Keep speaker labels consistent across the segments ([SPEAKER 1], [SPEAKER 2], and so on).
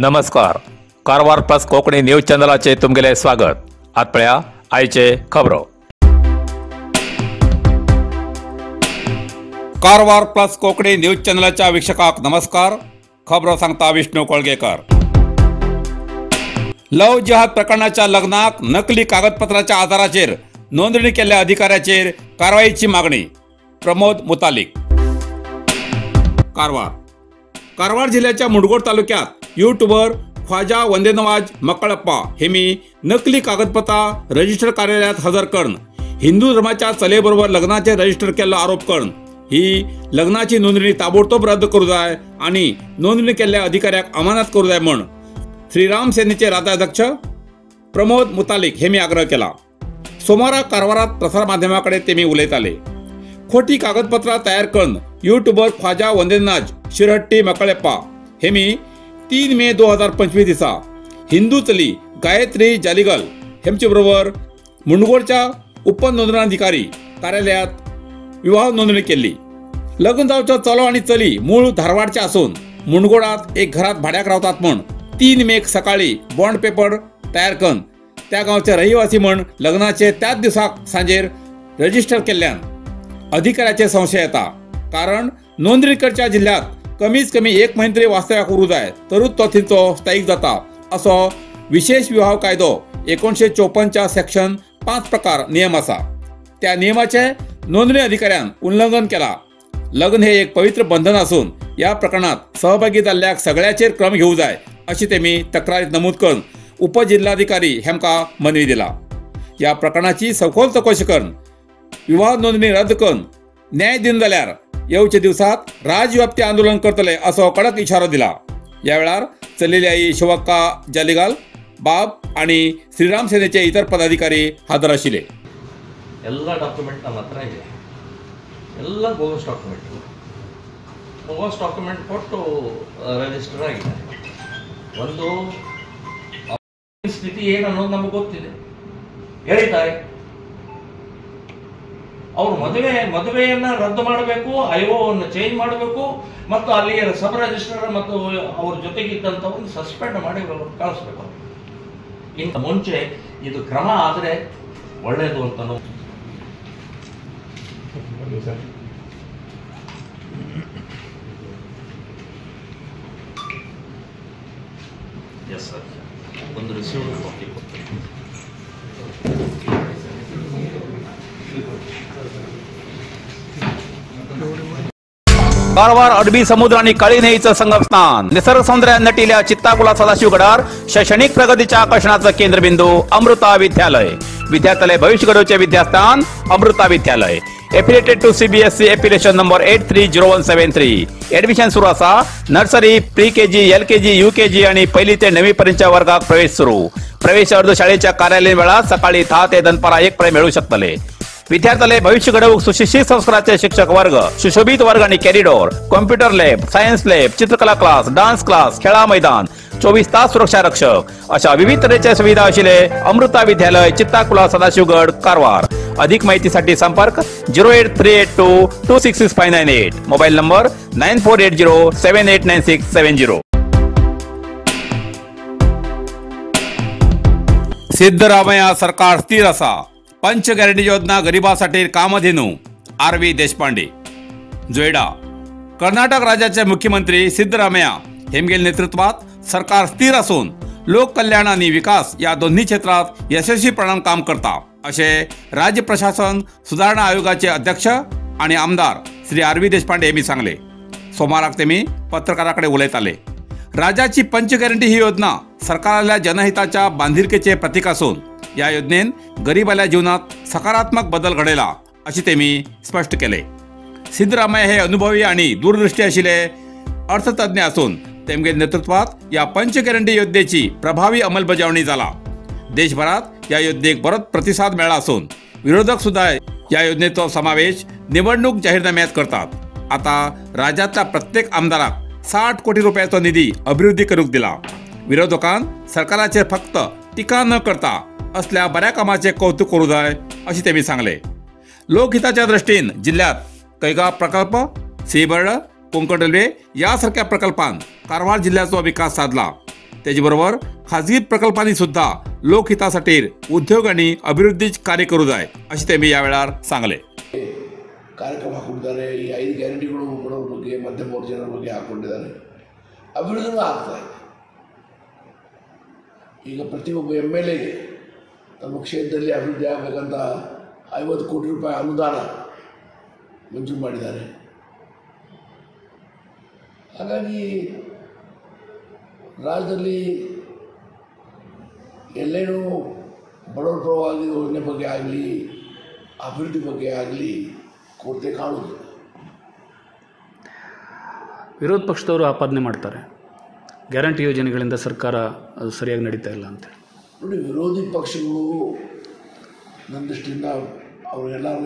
[SPEAKER 1] नमस्कार, Karwar plus Konkani news चॅनलाचे तुमगेले स्वागत. आत पळया आयचे खबरो. कारवार प्लस कोंकणी न्यूज चॅनलाच्या वीक्षकाक नमस्कार. खबरो सांगता विष्णू कोळगेकर. लव जिहाद प्रकरणाच्या लग्नाक नकली कागदपत्राच्या आधाराचेर नोंदणी केल्ल्या अधिकाऱ्याचेर कारवाईची मागणी. प्रमोद मुतालिक. कारवार कारवार जिल्ह्याच्या मुंडगोड तालुक्यात यूट्यूबर ख्वाजा वंदेनवाज मक्कळप्पा हेमी नकली कागदपत्रां रजिस्टर कार्यालयात हजर करून हिंदू धर्माच्या चलयेबरोबर लग्नाचे रजिस्टर केल्लो आरोप करून ही लग्नाची नोंदणी ताबडतोब रद्द करू जाय आणि नोंदणी केल्ल्या अधिकाऱ्याक अमानत करू जाय म्हण श्रीराम सेनेचे राज्याध्यक्ष प्रमोद मुतालिक हेमी आग्रह केला. सोमारा कारवारात प्रसारमाध्यमाकडे तेमी उलयताले. खोटी कागदपत्रां तयार करून यूट्यूबर ख्वाजा वंदेनाज शिरहट्टी मकळप्पा हेमी 3 मे 2025 दिसा हिंदू चली गायत्री जालिगल हेमचे बरोबर मुंडगोडच्या उपनोंदणाधिकारी कार्यालयात विवाह नोंदणी केली. लग्न जावचो चलो आणि चली मूळ धारवाडचे असून मुंडगोडात एक घरात भाड्याक रावतात म्हण 3 मेक सकाळी बॉन्ड पेपर तयार करून त्या गांवचे रहिवासी म्हण लग्नाचे त्याच दिवसाक सांजेर रजिस्टर केल्ल्यान अधिकाऱ्याचे संशय येता. कारण नोंदणी करच्या जिल्ह्यात कमीत कमी 1 महिनो तरी वास्तव्याक उरूं जाय तरूच तो थंयचो स्थायीक जाता असो विशेष विवाह कायदो 1954 सेक्शन 5 प्रकार नियम आसा. त्या नियमाचे नोंदणी अधिकाऱ्यान उल्लंघन केला. लग्न हे एक पवित्र बंधन आसून या प्रकरणात सहभागी जाल्ल्याक सगळ्याचेर क्रम घेवं जाय अशी तेमी तक्रारीत नमूद करून उपजिल्हाधिकारी हेमकां मनवी दिला. या प्रकरणाची सखोल चौकशी करून विवाह नोंदणी रद्द करून न्याय दिन जाल्यार येवच्या दिवसात राजव्याप्ती आंदोलन करतले असो कडक इशारो दिला. या वेळार चलेली आई शिवक्का जालिगाल बाब आणि श्रीराम सेनेचे इतर पदाधिकारी हजर आशिल्ले.
[SPEAKER 2] ಎಲ್ಲ ಡಾಕ್ಯುಮೆಂಟ್ ನಮ್ಮ ಹತ್ರ ಇದೆ, ಎಲ್ಲ ಬೋಗಸ್ ಡಾಕ್ಯುಮೆಂಟ್ ಬೋಗಸ್ ಡಾಕ್ಯುಮೆಂಟ್ ಕೊಟ್ಟು ರಿಜಿಸ್ಟರ್ ಆಗಿದೆ. ಒಂದು ಸ್ಥಿತಿ ಏನು ಅನ್ನೋದು ನಮಗೆ ಗೊತ್ತಿದೆ, ಹೇಳಿದ್ದಾರೆ. ಅವರು ಮದುವೆಯನ್ನು ರದ್ದು ಮಾಡಬೇಕು, ಐಒವನ್ನು ಚೇಂಜ್ ಮಾಡಬೇಕು ಮತ್ತು ಅಲ್ಲಿಗೆ ಸಬ್ ರಿಜಿಸ್ಟ್ರಾರ್ ಮತ್ತು ಅವ್ರ ಜೊತೆಗಿದ್ದಂಥವ್ರನ್ನ ಸಸ್ಪೆಂಡ್ ಮಾಡಿ ಕಳಿಸ್ಬೇಕು. ಇನ್ನು ಮುಂಚೆ ಇದು ಕ್ರಮ ಆದರೆ ಒಳ್ಳೆಯದು ಅಂತ. ಎಸ್ ಸರ್, ಒಂದು ರಿಸೀವ್ ಕಾಪಿ ಕೊಡ್ತೀನಿ.
[SPEAKER 1] कारवार अरबी समुद्र आणि काळी न्हंयेचं संगमस्थान, निसर्ग सौंदर्यान नटिल्या चित्ताकुला सदाशिवगडार शैक्षणिक प्रगतीच्या आकर्षणाचं केंद्रबिंदू अमृता विद्यालय. विद्यार्थ्यालय भविष्य घडवचे विद्यास्थान Amrita Vidyalaya. Affiliated to CBSE affiliation number 830173. Admission सुरू आसा. Nursery, pre KG, LKG, UKG आणि पहिली ते 9वी पर्यंतच्या वर्गात प्रवेश सुरू. प्रवेश अर्ज शाळेच्या कार्यालयीन वेळात सकाळी 10 ते दनपारा 1 पर्यंत मिळू शकतले. विद्यार्थ्याले भविष्य घडवूक सुशिक्षित संस्काराचे शिक्षक वर्ग, सुशोभित वर्ग आणि corridor, computer lab, science lab, चित्रकला क्लास, डान्स क्लास, खेळा मैदान, 24 तास सुरक्षा रक्षक अशा विविध तऱ्हेच्या सुविधा आशिल्ले अमृता विद्यालय, चित्ताकुला, सदाशिवगड, कारवार. अधिक माहितीसाठी संपर्क 08382 266598, मोबाईल नंबर 9480 789670. सिद्धरामय्या सरकार स्थिर असा. पंच गॅरंटी योजना गरिबासाठी Kamadhenu. R V Deshpande. Joida Karnataka राज्याचे मुख्यमंत्री सिद्धरामय्या हेमगेल नेतृत्वात सरकार स्थिर असून लोककल्याण आणि विकास या दोन्ही क्षेत्रात यशस्वीपणान काम करता असे राज्य प्रशासन सुधारणा आयोगाचे अध्यक्ष आणि आमदार श्री आर व्ही देशपांडे यांनी सांगले. सोमाराक तेमी पत्रकाराकडे उलयताले. राज्याची पंच गॅरंटी ही योजना सरकारला जनहिताच्या बांधिलकीचे प्रतीक असून या योजनेन गरीबाल्या जीवनात सकारात्मक बदल घडयला अशी तेमी स्पष्ट केले. सिद्धरामय्या हे अनुभवी आणि दूरदृष्टी आशिल्ले अर्थतज्ञ असून तेमगे नेतृत्वात या पंच गॅरंटी योजनेची प्रभावी अंमलबजावणी जाला. देशभरात या योजनेक बरोच प्रतिसाद मेळ्ळा असून विरोधक सुद्धा या योजनेचो समावेश निवडणूक जाहीरनाम्यात करतात. आता राज्यातल्या प्रत्येक आमदाराक 60 कोटी रुपयाचो निधी अभिवृद्धी करूक दिला. विरोधकान सरकाराचेर फक्त टीका न करता असल्या बऱ्या कामाचे कौतुक करू जाय अशी तेमी सांगले. लोकहिताच्या दृष्टीन जिल्ह्यात कैगा प्रकल्प, सीबर्ड, कोंकण रेल्वे यासारख्या प्रकल्पांत कारवार जिल्ह्याचो विकास साधला। त्याचे बरोबर खाजगी प्रकल्पांनी सुद्धा लोकहितासाठी उद्योग आणि अभिवृद्धीच कार्य करू जाय असे ते मी या वेळार सांगले.
[SPEAKER 3] ಕಾರ್ಯಕ್ರಮ ಹಾಕೊಂಡಿದ್ದಾರೆ. ಈ 5 ಗ್ಯಾರಂಟಿಗಳು ಬಡವರ ಬಗ್ಗೆ, ಮಧ್ಯಮ ವರ್ಗ ಜನರ ಬಗ್ಗೆ ಹಾಕ್ಕೊಂಡಿದ್ದಾರೆ. ಅಭಿವೃದ್ಧಿನೂ ಆಗ್ತಾ ಇದೆ. ಈಗ ಪ್ರತಿಯೊಬ್ಬ ಎಮ್ ಎಲ್ ಎಗೆ ತಮ್ಮ ಕ್ಷೇತ್ರದಲ್ಲಿ ಅಭಿವೃದ್ಧಿ ಆಗಬೇಕಂತ 50 ಕೋಟಿ ರೂಪಾಯಿ ಅನುದಾನ ಮಂಜೂರು ಮಾಡಿದ್ದಾರೆ. ಹಾಗಾಗಿ ರಾಜ್ಯದಲ್ಲಿ ಎಲ್ಲೇನೂ ಬಡವರ ಪರವಾಗಿ ಯೋಜನೆ ಬಗ್ಗೆ ಆಗಲಿ, ಅಭಿವೃದ್ಧಿ ಬಗ್ಗೆ ಆಗಲಿ ಕೊರತೆ ಕಾಣುವುದಿಲ್ಲ.
[SPEAKER 4] ವಿರೋಧ ಪಕ್ಷದವರು ಆಪಾದನೆ ಮಾಡ್ತಾರೆ, ಗ್ಯಾರಂಟಿ ಯೋಜನೆಗಳಿಂದ ಸರ್ಕಾರ ಅದು ಸರಿಯಾಗಿ ನಡೀತಾ ಇಲ್ಲ ಅಂತೇಳಿ.
[SPEAKER 3] ನೋಡಿ, ವಿರೋಧಿ ಪಕ್ಷಗಳು ನನ್ನ ದೃಷ್ಟಿಯಿಂದ ಅವರೆಲ್ಲರ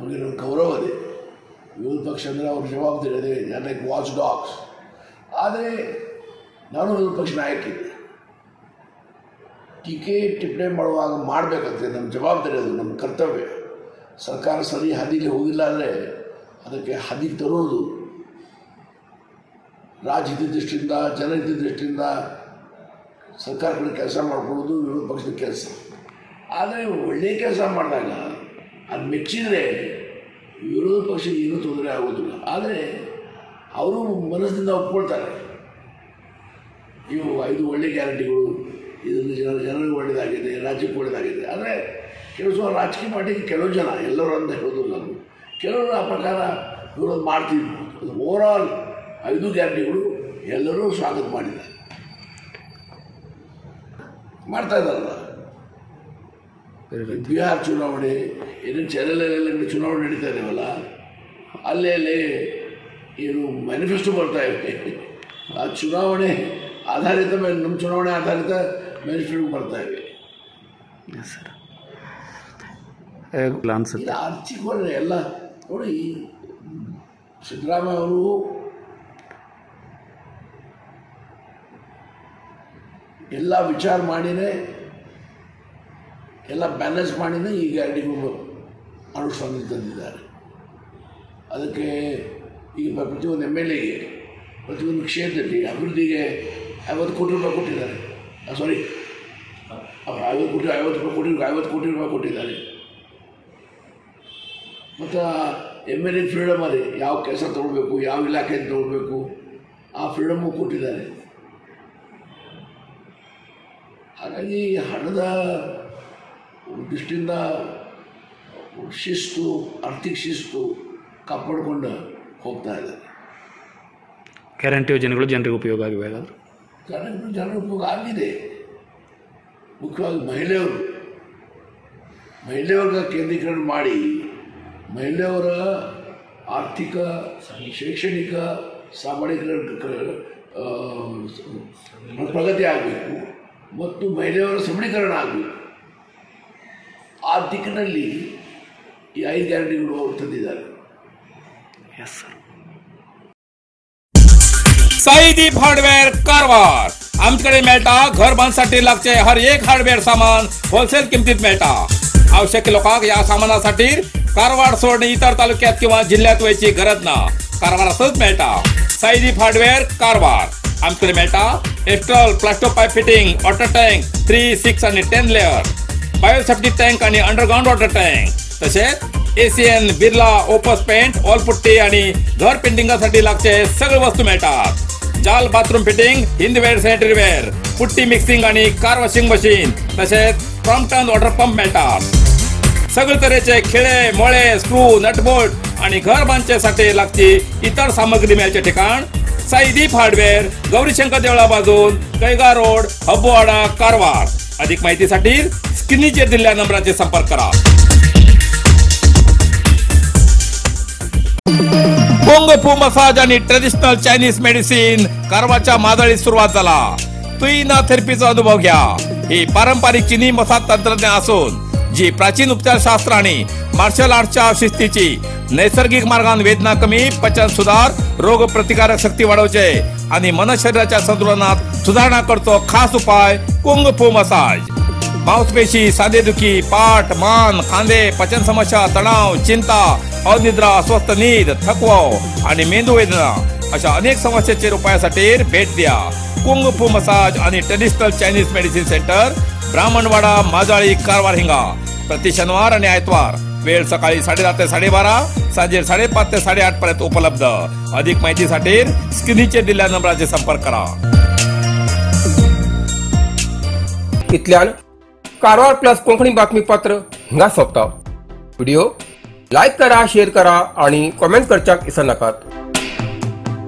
[SPEAKER 3] ಬಗ್ಗೆ ನನ್ನ ಗೌರವ ಇದೆ. ವಿರೋಧ ಪಕ್ಷ ಅಂದರೆ ಅವ್ರ ಜವಾಬ್ದಾರಿ ಇದೆ, ಲೈಕ್ ವಾಚ್ ಡಾಗ್ಸ್. ಆದರೆ ನಾನು ವಿರೋಧ ಪಕ್ಷ ನಾಯಕಿದ್ದೆ. ಟೀಕೆ ಟಿಪ್ಪಣಿ ಮಾಡುವಾಗ ಮಾಡಬೇಕಾಗ್ತದೆ, ನಮ್ಮ ಜವಾಬ್ದಾರಿ ಅದು, ನಮ್ಮ ಕರ್ತವ್ಯ. ಸರ್ಕಾರ ಸರಿ ಹಾದಿಲಿ ಹೋಗಿಲ್ಲ ಅಂದರೆ ಅದಕ್ಕೆ ಹಾದಿಗೆ ತರೋದು ರಾಜ್ಯ ಹಿತದೃಷ್ಟಿಯಿಂದ, ಜನರ ಹಿತದೃಷ್ಟಿಯಿಂದ ಸರ್ಕಾರ ಕಡೆ ಕೆಲಸ ಮಾಡಿಕೊಳ್ಳೋದು ವಿರೋಧ ಪಕ್ಷದ ಕೆಲಸ. ಆದರೆ ಒಳ್ಳೆಯ ಕೆಲಸ ಮಾಡಿದಾಗ ಅದು ಮೆಚ್ಚಿದರೆ ವಿರೋಧ ಪಕ್ಷ ಏನೂ ತೊಂದರೆ ಆಗೋದಿಲ್ಲ. ಆದರೆ ಅವರು ಮನಸ್ಸಿನಿಂದ ಒಪ್ಕೊಳ್ತಾರೆ, ಇವು 5 ಒಳ್ಳೆಯ ಗ್ಯಾರಂಟಿಗಳು, ಇದನ್ನು ಜನರಿಗೆ ಒಳ್ಳೆಯದಾಗಿದೆ, ರಾಜ್ಯಕ್ಕೆ ಒಳ್ಳೆಯದಾಗಿದೆ. ಆದರೆ ಕೆಲವು ರಾಜಕೀಯ ಪಾರ್ಟಿಗೆ ಕೆಲವು ಜನ, ಎಲ್ಲರೂ ಅಂತ ಹೇಳೋದಿಲ್ಲ ನಾನು, ಕೆಲವರು ಆ ಪ್ರಕಾರ ವಿರೋಧ ಮಾಡ್ತಿದ್ರು. ಓವರಾಲ್ 5 ಗ್ಯಾರಂಟಿಗಳು ಎಲ್ಲರೂ ಸ್ವಾಗತ ಮಾಡಿದ್ದಾರೆ, ಮಾಡ್ತಾ ಇದ್ದಾರಲ್ಲ. ಬಿಹಾರ್ ಚುನಾವಣೆ, ಏನೇನು ಚರಲೆಲ್ಲ ಚುನಾವಣೆ ನಡೀತಾ ಇದ್ದಾವಲ್ಲ, ಅಲ್ಲೇ ಅಲ್ಲೇ ಏನು ಮ್ಯಾನಿಫೆಸ್ಟೋ ಬರ್ತಾ ಇವೆ. ಆ ಚುನಾವಣೆ ಆಧಾರಿತ ಮೇಲೆ, ನಮ್ಮ ಚುನಾವಣೆ ಆಧಾರಿತ ಮ್ಯಾನಿಫೆಸ್ಟೋ ಬರ್ತಾ ಇವೆ.
[SPEAKER 4] ಸರ್, ಅನ್ಸುತ್ತೆ
[SPEAKER 3] ಆರ್ಥಿಕ ಎಲ್ಲ ನೋಡಿ. ಸಿದ್ದರಾಮಯ್ಯ ಅವರು ಎಲ್ಲ ವಿಚಾರ ಮಾಡಿನೇ, ಎಲ್ಲ ಬ್ಯಾಲೆನ್ಸ್ ಮಾಡಿನೇ ಈ ಗ್ಯಾರಂಟಿಗಳು ಅನುಷ್ಠಾನಕ್ಕೆ ತಂದಿದ್ದಾರೆ. ಅದಕ್ಕೆ ಈಗ ಪ್ರತಿಯೊಂದು ಎಮ್ ಎಲ್ ಎಗೆ ಪ್ರತಿಯೊಂದು ಕ್ಷೇತ್ರದಲ್ಲಿ ಅಭಿವೃದ್ಧಿಗೆ 50 ಕೋಟಿ ರೂಪಾಯಿ ಕೊಟ್ಟಿದ್ದಾರೆ. ಸಾರಿ, 50 ಕೋಟಿ, 50 ಕೋಟಿ ರೂಪಾಯಿ ಕೊಟ್ಟಿದ್ದಾರೆ. ಮತ್ತು ಎಮ್ ಎಲ್ ಎ ಫ್ರೀಡಮ್ ಅದೇ, ಯಾವ ಕೆಲಸ ತೊಗೊಳ್ಬೇಕು, ಯಾವ ಇಲಾಖೆಯಿಂದ ತೊಗೊಳ್ಬೇಕು, ಆ ಫ್ರೀಡಮ್ಮು ಕೊಟ್ಟಿದ್ದಾರೆ. ಹಾಗಾಗಿ ಹಣದ ದೃಷ್ಟಿಯಿಂದ ಶಿಸ್ತು, ಆರ್ಥಿಕ ಶಿಸ್ತು ಕಾಪಾಡಿಕೊಂಡು ಹೋಗ್ತಾ ಇದ್ದಾರೆ.
[SPEAKER 4] ಗ್ಯಾರಂಟಿ ಯೋಜನೆಗಳು ಜನರಿಗೆ ಉಪಯೋಗ ಆಗಿವೆ. ಹಾಗಾದರೆ
[SPEAKER 3] ಗ್ಯಾರಂಟಿ ಜನರ ಉಪಯೋಗ ಆಗಿದೆ. ಮುಖ್ಯವಾಗಿ ಮಹಿಳೆಯವ್ರಿಗೆ ಕೇಂದ್ರೀಕರಣ ಮಾಡಿ ಮಹಿಳೆಯರ ಆರ್ಥಿಕ, ಶೈಕ್ಷಣಿಕ, ಸಾಮಾಜಿಕ ಪ್ರಗತಿ ಆಗಬೇಕು ಮತ್ತು ಮಹಿಳೆಯರ ಸಬಲೀಕರಣ ಆಗಬೇಕು. ಆ ದಿಕ್ಕಿನಲ್ಲಿ ಈ 5 ಗ್ಯಾರಂಟಿಗಳು ಅವರು ತಂದಿದ್ದಾರೆ.
[SPEAKER 4] Yes sir.
[SPEAKER 1] Saideep hardware Karwar आमच्याकडे मेळटा घर बांधसाठी लागचे हर एक हार्डवेअर सामान होलसेल किमतीत मेळटा. आवश्यक लोकांक या सामानासाठी कारवार सोडून इतर तालुक्यात किंवा जिल्ह्यात वयची गरज ना, कारवारातच मेळटा. साईदीप हार्डवेअर कारवार आमच्याकडे मेळटा Astral plasto pipe fitting, water tank 3, 6 आणि 10 लेअर, बायोसेफ्टी टँक आणि अंडरग्राउंड वॉटर टँक, तसेच ACN, Birla, Opus paint, wall putty आणि घर पेंटिंगासाठी लागचे सगळे वस्तू मिळतात. जाल bathroom fitting, Hindware sanitary ware, putty mixing आणि कार वॉशिंग मशीन, तसेच क्रॉम्प्टन वॉटर पंप मिळतात. सगळे तरेचे खिळे, मोळे, स्क्रू, नटबोल्ट आणि घर बांधच्यासाठी लागची इतर सामग्री मिळायचे ठिकाण साईदीप हार्डवेअर, गौरीशंकर देवळा बाजून, कैगा रोड, हब्बुवाडा, कारवार. अधिक माहितीसाठी स्क्रीनचेर दिलेल्या नंबराचे संपर्क करा. कुंग फू मसाज आणि ट्रेडिशनल चायनीज मेडिसिन कारवारच्या मादळीत सुरुवात झाला. तुईना थेरपीचा अनुभव घ्या. ही पारंपरिक चिनी मसाज तंत्रज्ञान असून जी प्राचीन उपचारशास्त्र आणि मार्शल आर्टच्या शिस्तीची नैसर्गिक मार्गान वेदना कमी, पचन सुधार, रोग प्रतिकारक शक्ती वाढवचे आणि मन शरीराच्या संतुलनात सुधारणा करतो खास उपाय कुंग फू मसाज. मांसपेशी, सांधेदुखी, पाठ, मान, खांदे, पचन समस्या, तणाव, चिंता, अनिद्रा, अस्वस्थ नीद, थकवा आणि मेंदू वेदना अशा अनेक समस्येचेर उपायासाठी भेट द्या कुंग फू मसाज आणि traditional Chinese medicine centre, Brahmanwada, Majali, Karwar हिंगा. प्रति शनिवार आणि आयतवार वेळ सकाळी 10:30 ते 12:30, सांजे 5:30 ते 8:30 पर्यंत उपलब्ध. अधिक माहितीसाठी स्क्रीनचेर दिल्ल्या नंबराचेर संपर्क करा.
[SPEAKER 5] इतल्यान कारवार प्लस कोंकणी बातमीपत्र हिंगा सोंपता. व्हिडिओ लायक करा, शेअर करा आणि कॉमेंट करच्याक विसरनाकात.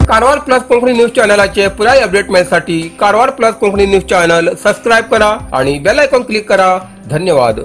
[SPEAKER 5] कारवार प्लस कोंकणी न्यूज चॅनलाचे पुराय update मेळसाठी Karwar plus Konkani news channel subscribe करा आणि बेल आयकॉन क्लिक करा. धन्यवाद.